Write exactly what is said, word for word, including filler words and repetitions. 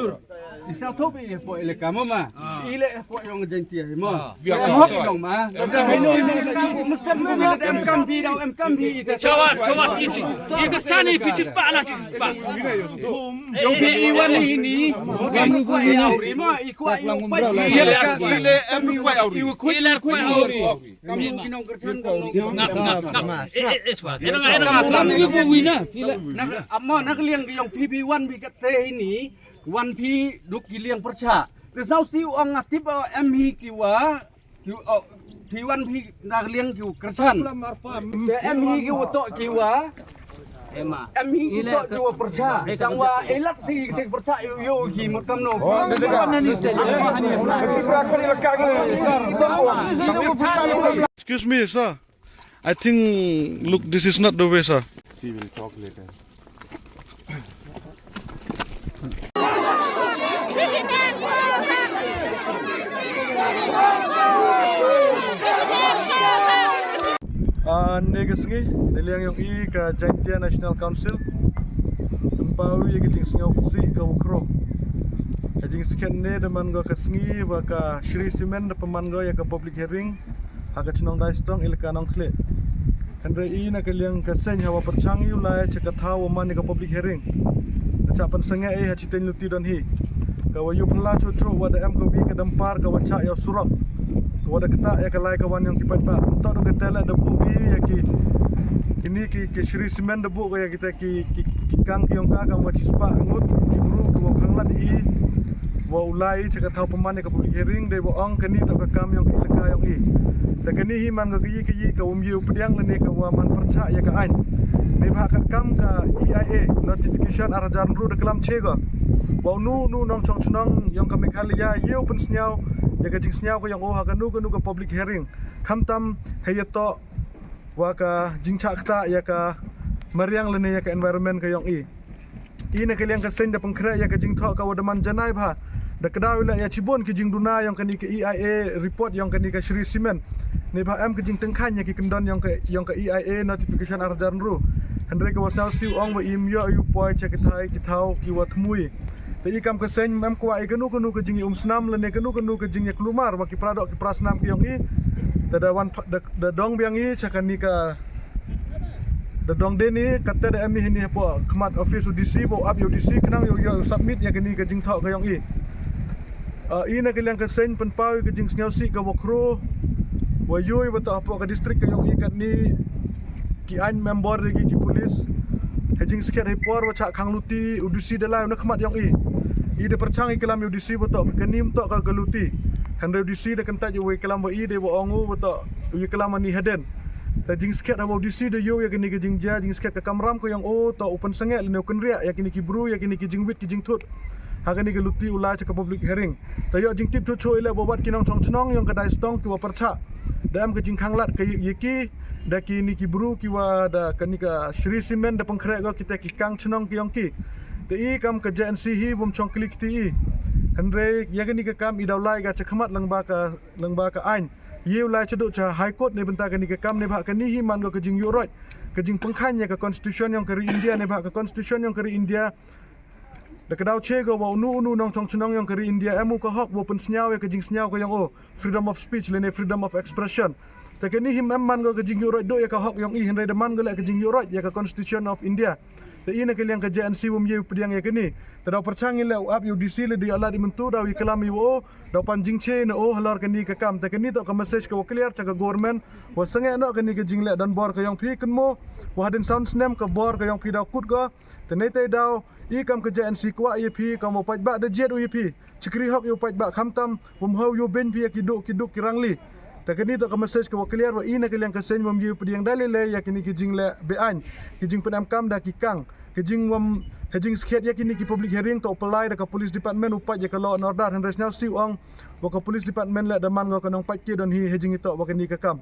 Nur. Isa thop i po ile kamo ma. Ile po yong Jaintia mo. Em hok yong ma. Em kam bi dau em kam bi ite. Shawa shawa ichi. Ika sani bichis pa ala chis pa. Yong bi iwan ini. Kam ko ya uri ma i ko i pa. Ile ile em ko ya uri. Ile ko ya uri. Kam yung kinong kerchan kam yung. Ngap ngap ngap. Eh eh eh swa. Eno eno ngap. Kam yung ko wina. Amo nak liang yong P B one bi kat te ini. Wan phi duk ki liang pyrchah. Te sau si u ong nga tip, uh, em hi ki wa ki, uh, phi wan phi na liang ki u kyrchan. Te em hi ki u to ki wa. Em hi ki u to ki wa pyrchah. Tang wa elak si ki pyrchah yu yu ki mut kam no. Excuse me, sir. I think, look, this is not the way, sir. She will talk later. Ah, ne ka sngi, ne liang yong i ka Jaintia National Council. Pynpaw ïa ka jingsngewsih ka wa khro. Ka jingskhem ne da man go ka sngi wa ka Shree Cement da pynman go ïa ka public hearing. Ha ka chnong Daistong, ilaka Nongkhlieh. Hynrei i na ka liang ka seng ha wa pyrchang ïa u lai cha ka thaw wa man ïa ka public hearing. Ka cha pynsangeh i ha chiteng luti don hi. Ka wa yu pynla cho cho wa da em ka wi ka dampar ka wa cha ïa u surok. Ka wa da kata ïa ka lai ka wan yong ki paidbah. Ym toh da ka tele da bu wi ïa ki kini ki, ki Shree Cement da bu ka ïa kita ki, ki, ki kang ki yong ka kam wa chispah ngut ki bru ki wa khang lad i. Wa u lai cha ka thaw pynman ïa ka public hearing dei wa ong kani toh ka kam yong ka ilaka yong i. Te kani hi man ka yi ka yi ka um yi u pdiang lane ka wa man pyrchah ïa ka ain. Dei bha kat kam ka E I A notification ar hajar ynru da klam che go. Wa u nu nu nong chong chnong yong ka Meghalaya ïa u pynsngew ïa ka jingsngew ka yong u ha kanu kanu ka public hearing. Khamtam hei ïa toh wa ka jingchah kata ïa ka mariang lane ïa ka environment ka yong i. I na ka liang ka seng da pynkhreh ïa ka jingthoh ka wa da man janai bha. Da kdaw ila ïa chibun ki jingduna yong kani ka E I A report yong kani ka Shree Cement. Ne bha em ka jingtyngkhan ïa ki kyndon yong ka, yong ka E I A notification ar hajar ynru. Hynrei ka wa sngew siew ong wa im ïoh ïa u poi cha ki thai ki thaw ki wa thmui. Te i kam ka seng em kwah i kanu kanu ka jingïa um snam lane kanu kanu ka jingïa klumar wa ki pra dok ki pra snam ki yong i. Te da wan da, da dong biang i cha kani ka da dong deni kata da em i hini hapoh khmat office u D C wa u ap ïa u D C khnang ïa u submit ïa kani ka jingthoh ka yong i. Ah, i na ka liang ka seng pynpaw ïa ka jingsngewsih ka wa khro wa yu i wa toh hapoh ka district ka yong i katni ki ain member ri ki, ki police. He jingskhet he por wa chah khang luti u D C da lai u na khmat yong i. I da pyrchang i klam u D C wa toh kani ym toh ka, ka luti. Hynrei u D C da kyntait u wa i klam wa i de wa ong u wa toh u i klam ani haden. Ta jingskhet ha wa u D C da yu ïa kani ka jingjia jingskhet ka kamram ka yong u toh u pynsangeh lane u kynriah ïa kani ki bru ïa kani ki jingwit ki jingthut. Ha kani ka luti u lai cha ka public hearing. Ta ïoh jingtip cho cho i leh wa wat ki nong chong chnong yong ka Daistong ki wa pyrchah. Da em ka jingkhang lad ka ïa ki da kini ki bru ki wa da kani ka Shree Cement da pynkhreh go kita ki kang chnong ki yong ki. Te i kam ka J N C hi wam chong kli kti i. Hynrei ïa kani ka kam i daw lai ka cha khmat lang ba ka, lang ba ka ain. Ïa u lai cha du cha High Court ne bynta kani ka kam ne bha kani hi man go ka jingïuh roi. Ka jingpynkhan ïa ka constitution yong ka ri India ne bha ka constitution yong ka ri India. Da ka daw che go wa u nu u nu nong chong chnong yong ka ri India em u ka hok wa pynsngew ïa ka jingsngew ka yong u freedom of speech lane freedom of expression. Ta kani hi em man go ka jingïuh roi du ïa ka hok yong i hynrei da man go leh ka jingïuh roi ïa ka constitution of India. Ta i na ka liang ka J N C wam ïa u pdiang ïa kani. Ta daw pyrchang i leh u ap ïa u D C le di ïa lad i myntu daw i klam i wa u daw pan jingche na u halor kani ka kam. Ta kani toh ka message ka wa clear cha ka government wa sangeh noh kani ka jingleh don bor ka yong phi kynmo wa hadin saun snem ka bor ka yong phi daw kut go. Te nei te daw i kam ka J N C kwah ïa phi kam wa paidbah da jied u ïa phi. Chikri hok ïa u paidbah khamtam wam hau ïa u beiñ phi ïa ki duk ki duk ki rangli. Ta kani toh ka message ka wa clear wa i na ka liang ka seng wam ïa u pdiang da lei lei ïa kini ki jingleh be ain ki jingpynem kam da ki kang ki jingwam ha jingskhet ïa kini ki public hearing toh u pynlai da ka police department u pait ïa ka law and order hynrei sngew siew ong wa ka police department leh da man go ka nong pait ki don hi ha jingitoh wa kani ka kam.